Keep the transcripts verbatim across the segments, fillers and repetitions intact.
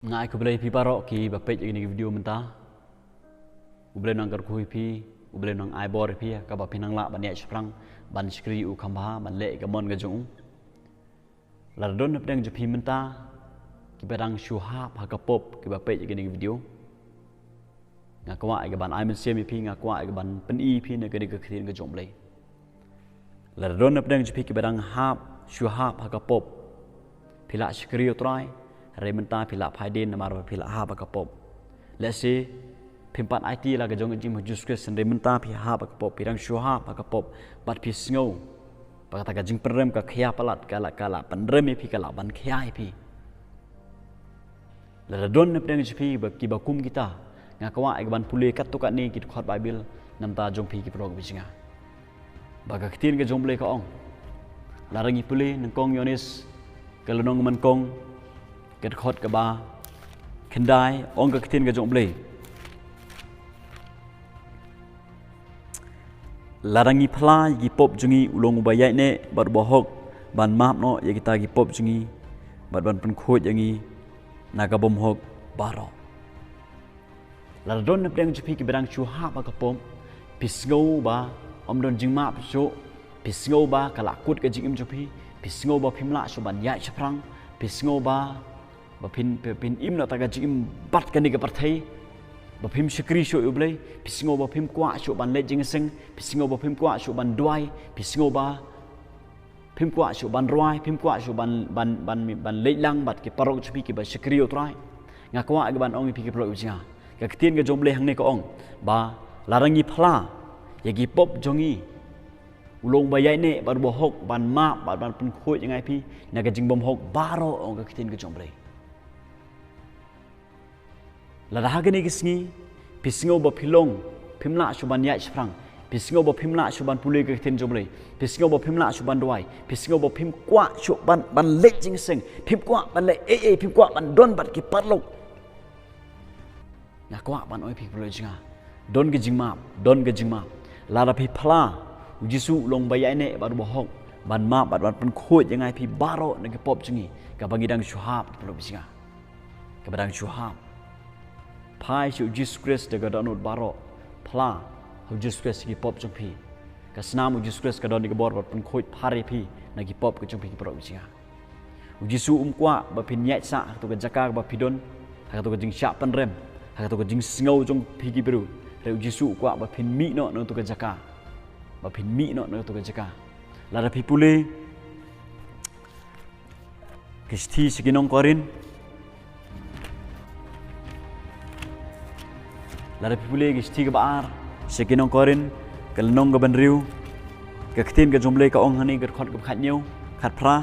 Nga ai khublei phi baroh ki ba peit ïa kane ka video mynta. U Blei nang kyrkhu ïa phi, U Blei nang ai bor ïa phi, kaba phi nang lah ban ïaid shaphrang, ban shakri u kham bha, ban leh ïa ka mon ka jong u. Lada don na pdeng jong phi mynta ki ba dang shu hap ha ka pop, ki ba peit ïa kane ka video, nga kwah ïa ka ban ai mynsiem ïa phi, nga kwah ïa ka ban pyni ïa phi na kane ka ktien ka jong U Blei. Lada don na pdeng jong phi ki ba dang hap, shu hap ha ka pop, phi lah shakri ïa U Trai, hynrei mynta phi lah phai dien namar ba phi lah hap ha ka pop. Lehse phim pat aiti la ka jong ka jingim ha U Jisu Khrist, hynrei mynta phi hap ha ka pop, phi dang shu hap ha ka pop, bad phi sngew ba kata ka jingpynrem ka khia palat, ka la, ka la pynrem ïa phi, ka la ban khia ïa phi. Lada don na pdeng jong phi ba, ki ba kum kita, nga kwah ïa ka ban pule katto katne ki dkhot Baibl na bynta jong phi ki paralok ba jong nga. Ba ka ktien ka jong U Blei ka ong, lada ngi pule nyngkong Ïoannis ka lynnong ka mankong, ka dkhot kaba khyndai, ong ka ktien ka jong U Blei: Lada ngi phla ïa ki pop jong ngi, u long uba ïaineh bad uba hok ban map noh ïa kita ki pop jong ngi, bad ban pynkhuid ïa ngi na ka bymhok baroh. Lada don na pdeng jong phi ki ba dang shu hap ha ka pop, phi sngew ba ym don jingmap shuh, phi sngew ba ka la kut ka jingim jong phi, phi sngew ba phim lah shuh ban ïaid shaphrang, phi sngew ba, ba phin, phin, phin im na kata ka jingim bad kane ka pyrthei, ba phim shakri shuh ïa U Blei, phi sngew ba phim kwah shuh ban leit jingïaseng, phi sngew ba phim kwah shuh ban duwai, phi sngew ba phim kwah shuh ban rwai, phim kwah shuh ban, ban, ban, ban leit lang bad ki paralok jong phi ki ba shakri ïa U Trai. Nga kwah ïa ka ban ong ïa phi ki paralok ba jong nga, ka ktien ka jong U Blei hangne ka ong ba lada ngi phla ïa ki pop jong ngi, u long uba ïaineh bad uba hok ban map bad ban pynkhuid ïa nga ïa phi na ka jingbymhok baroh, ong ka ktien ka jong U Blei. Lada ha kane ka sngi phi sngew ba phi long phim lah shuh ban ïaid shaphrang, phi sngew ba phim lah shuh ban pule ka ktien jong U Blei, phi sngew ba phim lah shuh ban duwai, phi sngew ba phim kwah shuh ban, ban leit jingïaseng, phim kwah ban leh ei ei, phim kwah ban don bad ki paralok, nga kwah ban ong ïa phi ki paralok jong nga, don ka jingmap, don ka jingmap. Lada phi phla, U Jisu u long uba ïaineh bad uba hok ban map bad ban pynkhuid ïa nga ïa phi baroh na ki pop jong ngi, kaba ngi dang shu hap, ki paralok ba jong nga, kaba dang shu hap. Phai sha U Jisu Khrist da ka dohnud baroh. Phla ha U Jisu Khrist ïa ki pop jong phi. Ka snam U Jisu Khrist ka don ïa ka bor ban pynkhuid phar ïa phi na ki pop ka jong phi, ki paralok ba jong nga. U Jisu um kwah ba phin ïaid sah ha kato ka jaka kaba phi don ha kato ka jingshah pynrem, ha kato ka jingsngew jong phi ki briew. Hynrei U Jisu u kwah ba phin mih noh na kato ka jaka, ba phin mih noh na kato ka jaka. Lada phi pule ka shithi sha ki nong Korinth, lada phi pule ka shithi kaba ar sha ki nong Korinth, ka lynnong kaba hynriew, ka ktien ka jong U Blei ka ong hangne, ka dkhot kaba khathynñiew, khatphra,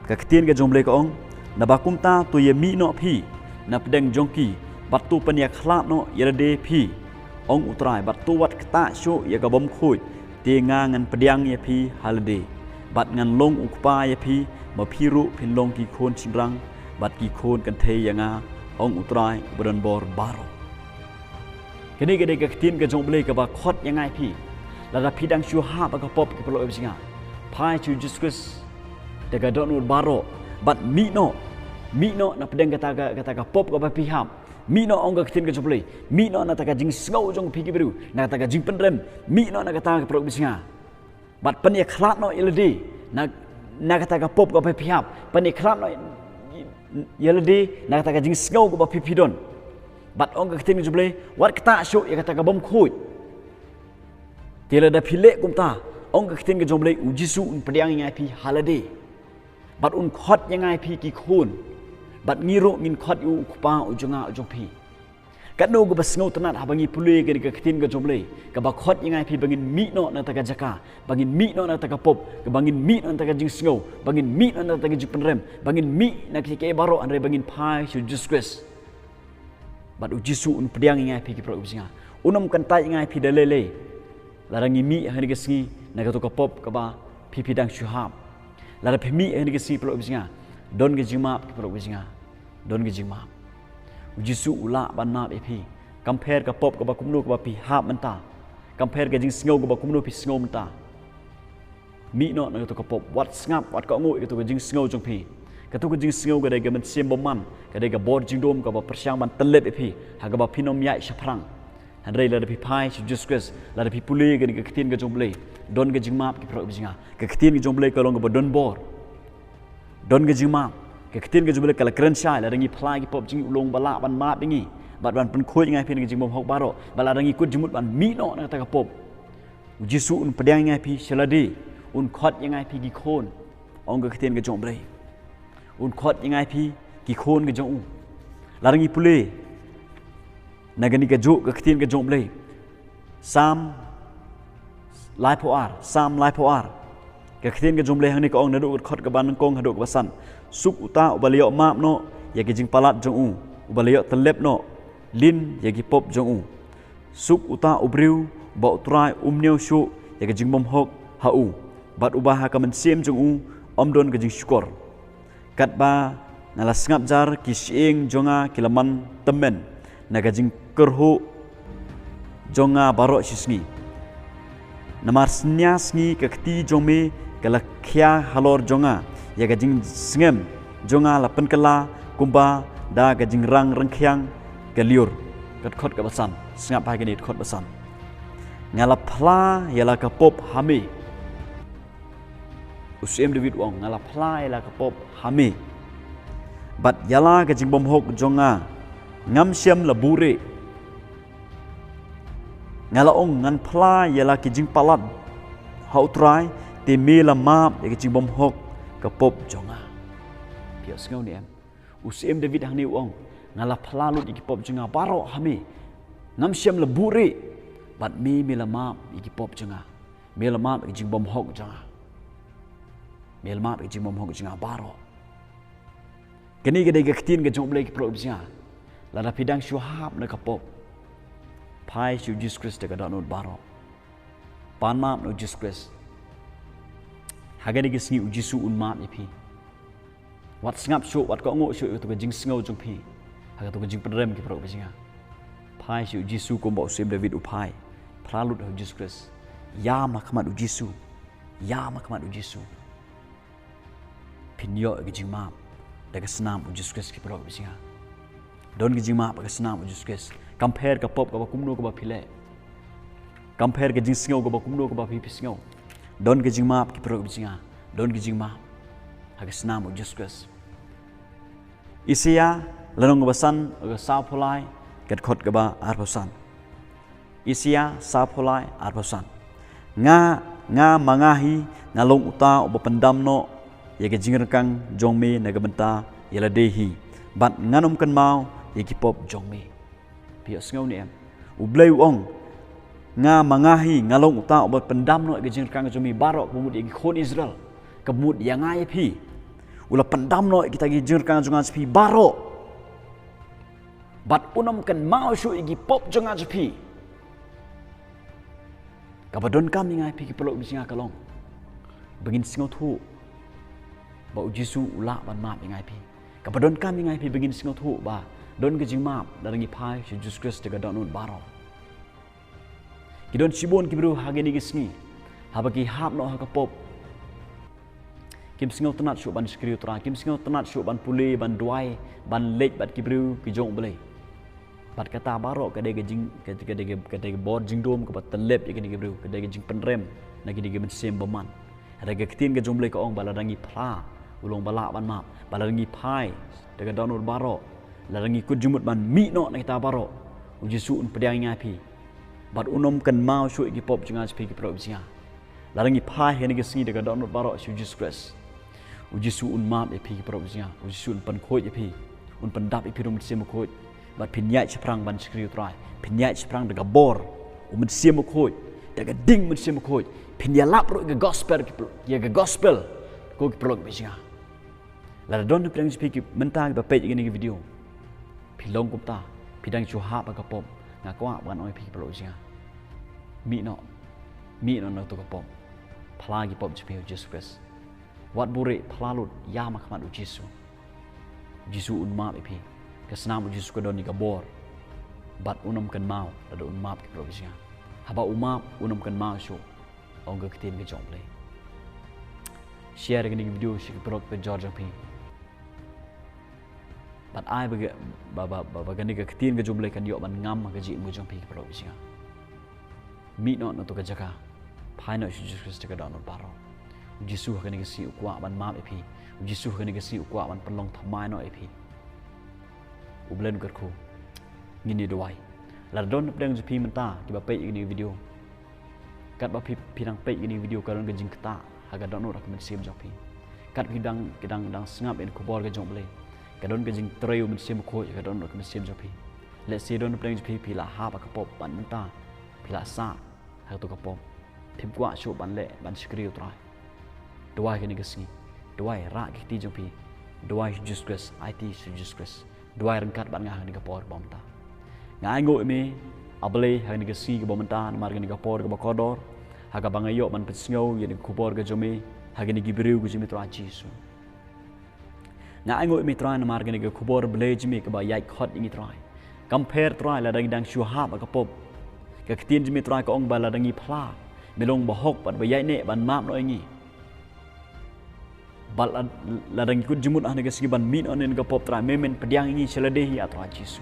ka ktien ka jong U Blei ka ong: Naba kumta to ïamih noh phi na pdeng jong ki, bad to pynïakhlad noh ïa lade phi, ong U Trai, bad to wat ktah shuh ïa ka bymkhuid, te nga ngan pdiang ïa phi ha lade, bad ngan long U Kpa ïa phi, ba phi ruh phin long ki khun shynrang bad ki khun kynthei ïa nga, ong U Trai uba don bor baroh. Kane ka dei ka ktien ka jong U Blei kaba khot ïa nga ïa phi. Lada phi dang shu hap ha ka pop, ki paralok ba jong nga, phai sha U Jisu Khrist da ka dohnud baroh, bad mih noh, mih noh na pdeng kata ka, kata ka pop kaba phi hap. Mih noh, ong ka ktien ka jong U Blei. Mih noh na kata ka jingsngew jong phi ki briew, na kata ka jingpynrem. Mih noh na kata, ki paralok ba jong nga, bad pynïakhlad noh ïa lade na, na kata ka pop kaba phi hap. Pynïakhlad noh ïa lade na kata ka jingsngew kaba phi, phi don. Bad ong ka ktien ka jong U Blei, wat ktah shuh ïa kata ka bymkhuid. Te lada phi leh kumta, ong ka ktien ka jong U Blei, U Jisu un pdiang ïa nga ïa phi ha lade, bad un khot ïa nga ïa phi ki khun, bad ngi ruh ngin khot ïa U Kpa u jong nga, u jong phi. Katno kaba sngewtynnat haba ngi pule kane ka ktien ka jong U Blei, kaba khot ïa nga ïa phi ba ngin mih noh na kata ka jaka, ba ngin mih noh na kata ka pop, kaba ngin mih noh na kata ka jingsngew, ba ngin mih noh na kata ka jingpynrem, ba ngin mih na kiei kiei baroh, hynrei ba ngin phai sha U Jisu Khrist. Bad U Jisu un pdiang ïa nga ïa phi, ki paralok ba jong nga. Un ym kyntait ïa nga ïa phi da lei lei. Lada ngi mih ha kane ka sngi na kato ka pop kaba phi, phi dang shu hap, lada phi mih ha kane ka sngi, paralok ba jong nga, don ka jingmap, ki paralok ba jong nga. Don ka jingmap. U Jisu u lah ban map ïa phi. Kam pher ka pop kaba kumno kaba phi hap mynta. Kam pher ka jingsngew kaba kumno phi sngew mynta. Mih noh na kato ka pop, wat sngap, wat kohnguh ïa kato ka jingsngew jong phi. Katu ka jingsngew ka dei ka mynsiem bymman, ka dei ka bor jingdum kaba pyrshang ban tyllep ïa phi ha kaba phin ym ïaid shaphrang. Hynrei lada phi phai sha u Jisu Khrist, lada phi pule kane ka ktien ka jong u Blei, don ka jingmap, ki paralok kiba jong nga. Ka ktien ka jong u Blei ka long kaba don bor. Don ka jingmap. Ka ktien ka jong u Blei ka la kren shai, lada ngi phla ïa ki pop jong ngi, u long ba lah ban map ïa ngi bad ban pynkhuid ïa ngi ha phi na ka jingbymhok baroh. Bad lada ngi kut jingmut ban mih noh na kata ka pop, u Jisu un pdiang ïa ngi ha phi sha lade, un khot ïa ngi ha phi ki khun, ong ka ktien ka jong u Blei. Un khot ïa ngi ha phi ki khun ka jong u. Lada ngi pule na kane kajuh ka ktien ka jong u Blei, Salm laiphew ar, Salm laiphew ar. Ka ktien ka jong u Blei hangne ka ong naduh ka dkhot kaba nyngkong haduh kaba san: Suk uta uba la ïoh map noh ïa ki jingpalat jong u, uba la ïoh tyllep noh lin ïa ki pop jong u. Suk uta u briew uba u Trai um ñiew shuh ïa ka jingbymhok ha u, bad uba ha ka mynsiem jong u ym don ka jingshukor. Katba nga la sngap jar, ki shyieng jong nga ki la man tymmen na ka jingkyrhuh jong nga baroh shi sngi. Namar synñia sngi ka kti jong me ka la khia halor jong nga, ïa ka jingsngem jong nga la pynkylla kumba da ka jingrang ryngkhiang ka lyiur. Ka dkhot kaba san, sngap ha kane ka dkhot ba san. Nga la phla ïa la ka pop ha me. U Syiem David u ong, nga la phla ïa la ka pop ha me, bad ïa la ka jingbymhok jong nga ngam shym la buhrieh. Nga la ong, ngan phla ïa la ki jingpalat ha u Trai, te me la map ïa ka jingbymhok ka pop jong nga. Phi ïohsngew ne em? U Syiem David hangne u ong, nga la phla lut ïa ki pop jong nga baroh ha me, ngam shym la buhrieh, bad me, me la map ïa ki pop jong nga. Me la map ïa ka jingbymhok jong nga. Me la map ïa ka jingbymhok jong nga baroh. Kane ka dei ka ktien ka jong u Blei, ki paralok kiba jong nga. Lada phi dang shu hap na ka pop, phai sha u Jisu Khrist da ka dohnud baroh. Pan map na u Jisu Khrist. Ha kane ka sngi u Jisu un map ïa phi. Wat sngap shuh, wat kohnguh shuh ïa katu ka jingsngew jong phi ha katu ka jingpynrem, ki paralok kiba jong nga. Phai sha u Jisu kumba u Syiem David u phai. Phla lut ha u Jisu Khrist. Ïam ha khmat u Jisu. Ïam ha khmat u Jisu. Phin ïoh ïa ka jingmap da ka snam u Jisu Khrist, ki paralok kiba jong nga. Don ka jingmap ha ka snam u Jisu Khrist. Kam pher ka pop kaba kumno kaba phi leh. Kam pher ka jingsngew kaba kumno kaba phi, phi sngew. Don ka jingmap, ki paralok kiba jong nga. Don ka jingmap ha ka snam u Jisu Khrist. Isaïah lynnong kaba san, ka sawphew lai, ka dkhot kaba arphew san. Isaïah sawphew lai, arphew san. Nga, nga ma nga hi, nga long uta uba pyndam noh ïa ka jingryngkang jong me na ka bynta ïa lade hi, bad ngan ym kynmaw ïa ki pop jong me. Phi ïohsngew ne em? U Blei u ong, nga ma nga hi, nga long uta uba pyndam noh ïa ka jingryngkang jong me baroh, kaba mut ïa ki khun Israel, kaba mut ïa nga ïa phi. U la pyndam noh ïa kita ki jingryngkang jong nga jong phi baroh. Bad un ym kynmaw shuh ïa ki pop jong nga jong phi. Kaba donkam ïa nga ïa phi, ki paralok kiba jong nga, ka long ba ngin sngewthuh ba u Jisu u lah ban map ïa nga ïa phi. Kaba donkam ïa nga ïa phi ba ngin sngewthuh ba don ka jingmap lada ngi phai sha u Jisu Khrist da ka dohnud baroh. Ki don shibun ki briew ha kine ki sngi, haba ki hap noh ha ka pop, kim sngewtynnat shuh ban shakri u Trai, kim sngewtynnat shuh ban pule, ban duwai, ban leit bad ki briew ki jong u Blei. Bad kata baroh ka dei ka jing, ka, ka dei ka, ka dei ka bor jingdum kaba tyllep ïa kine ki briew, ka dei ka jingpynrem na kine ki mynsiem bymman. Hynrei ka ktien ka jong u Blei ka ong ba lada ngi phla, u long ba lah ban map. Ba lada ngi phai da ka dohnud baroh, lada ngi kut jingmut ban mih noh na kita baroh, u Jisu un pdiang ïa nga ïa phi. Bad un ym kynmaw shuh ïa ki pop jong nga jong phi, ki paralok kiba jong nga. Lada ngi phai ha kine ki sngi da ka dohnud baroh sha u Jisu Khrist, u Jisu un map ïa phi, ki paralok kiba jong nga. U Jisu un pynkhuid ïa phi, un pyndap ïa phi da u Mynsiem Bakhuid. Bad phin ïaid shaphrang ban shakri u Trai. Phin ïaid shaphrang da ka bor u Mynsiem Bakhuid, da ka ding Mynsiem Bakhuid. Phin ïalap ruh ïa ka gospel, ki paralok, ïa ka gospel, ko ki paralok kiba jong nga. Lada don ki pdeng jong phi ki mynta kiba peit ïa kane ka video, phi long kumta, phi dang shu hap ha ka pop, nga kwah ban ong ïa phi, ki paralok jong nga, mih noh, mih noh na katu ka pop. Phla ki pop jong phi ha u Jisu Khrist. Wat buhrieh, phla lut, ïam ha khmat u Jisu. U Jisu un map ïa phi. Ka snam u Jisu ka don ïa ka bor. Bad un ym kynmaw lada un map, ki paralok jong nga. Haba u map, un ym kynmaw shuh, ong ka ktien ka jong u Blei. Share ïa kane ka video sha ki paralok parajor jong phi. Bad ai ba, ba, ba, ba, ba kane ka ktien ka jong U Blei kan ïoh ban ngam ha ka jingim ka jong phi, ki paralok ki jong nga. Mih noh na kato ka jaka. Phai noh sha U Jisu Khrist da ka dohnud baroh. U Jisu ha kane ka sngi u kwah ban map ïa phi. U Jisu ha kane ka sngi u kwah ban pynlong thymmai noh ïa phi. U Blei un kyrkhu. Ngin ïa duwai. Lada don na pdeng jong phi mynta kiba peit ïa kane ka video. Katba phi, phi dang peit ïa kane ka video, ka don ka jingktah ha ka dohnud, ha ka mynsiem jong phi. Kat phi dang, ki dang, dang sngap ïa ka khubor ka jong U Blei, ka don ka jingtrei U Mynsiem Bakhuid ha ka dohnud, ha ka mynsiem jong phi. Lehse don na pdeng jong phi, phi la hap ha ka pop bad mynta phi la sah ha kato ka pop. Phim kwah shuh ban leh, ban shakri U Trai. Duwai kane ka sngi. Duwai, rah ki kti jong phi. Duwai sha U Jisu Khrist, aiti sha U Jisu Khrist. Duwai ryngkat bad nga ha kane ka por kaba mynta. Nga ainguh ïa me, A Blei, ha kane ka sngi kaba mynta, namar kane ka por kaba kordor, ha kaba nga ïoh ban pynsngew ïa kane ka khubor ka jong me ha kine ki briew ki jong me, Trai Jisu. Nga ainguh ïa me, Trai, namar kane ka khubor Blei jong me kaba ïaid khot ïa ngi, Trai. Kam pher, Trai, lada ngi dang shu hap ha ka pop. Ka ktien jong me, Trai, ka ong ba lada ngi phla, me long ba hok bad ba ïaineh ban map noh ïa ngi. Bad la, lada ngi kut jingmut ha kane ka sngi ban mih noh na kane ka pop, Trai, me men pdiang ïa ngi sha lade hi, ah Trai Jisu.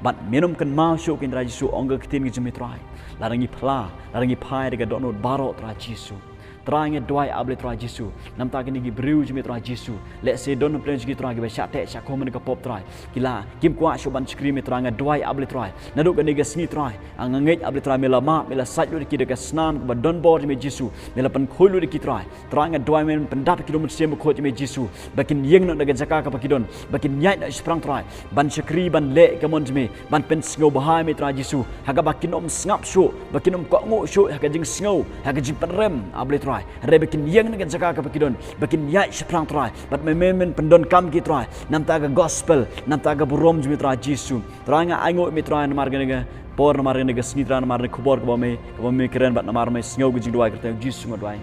Bad men ym kynmaw shuh kein, Trai Jisu, ong ka ktien ka jong me, Trai. Lada ngi phla, lada ngi phai da ka dohnud baroh, Trai Jisu. Trai, nga duwai, A Blei Trai Jisu, namar kine ki briew jong me, Trai Jisu, lehse don na pdeng jong ki, Trai, kiba shah teh shah khum ha kane ka pop, Trai. Ki la, kim kwah shuh ban shakri me, Trai, nga duwai, A Blei Trai, naduh kane ka sngi, Trai, nga ngeit, A Blei Trai, me la map, me la sait lut ïa ki da ka snam kaba don bor jong me, Jisu. Me la pynkhuid lut ïa ki, Trai. Trai, nga duwai men pyndap ïa ki da U Mynsiem Bakhuid jong me, Jisu, ba kin ïeng noh na ka jaka kaba ki don, ba kin ïaid noh shaphrang, Trai, ban shakri, ban leh ïa ka mon jong me, ban pynsngewbha ïa me, Trai Jisu, ha kaba kin ym sngap shuh, ba kin ym kohnguh shuh ha ka jingsngew, ha ka jingpynrem, A Blei Trai. Hynrei ba kin ïeng na ka jaka kaba ki don, ba kin ïaid shaphrang, Trai, bad me men, men pyndonkam ïa ki, Trai, namar ka gospel, namar ka burom jong me, Trai Jisu. Trai, nga ainguh ïa me, Trai, namar kane ka por, namar kane ka sngi, Trai, namar kane ka khubor kaba me, kaba me kren, bad namar me sngew ka jingduwai, ha ka kyrteng Jisu nga duwai.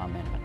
Amen.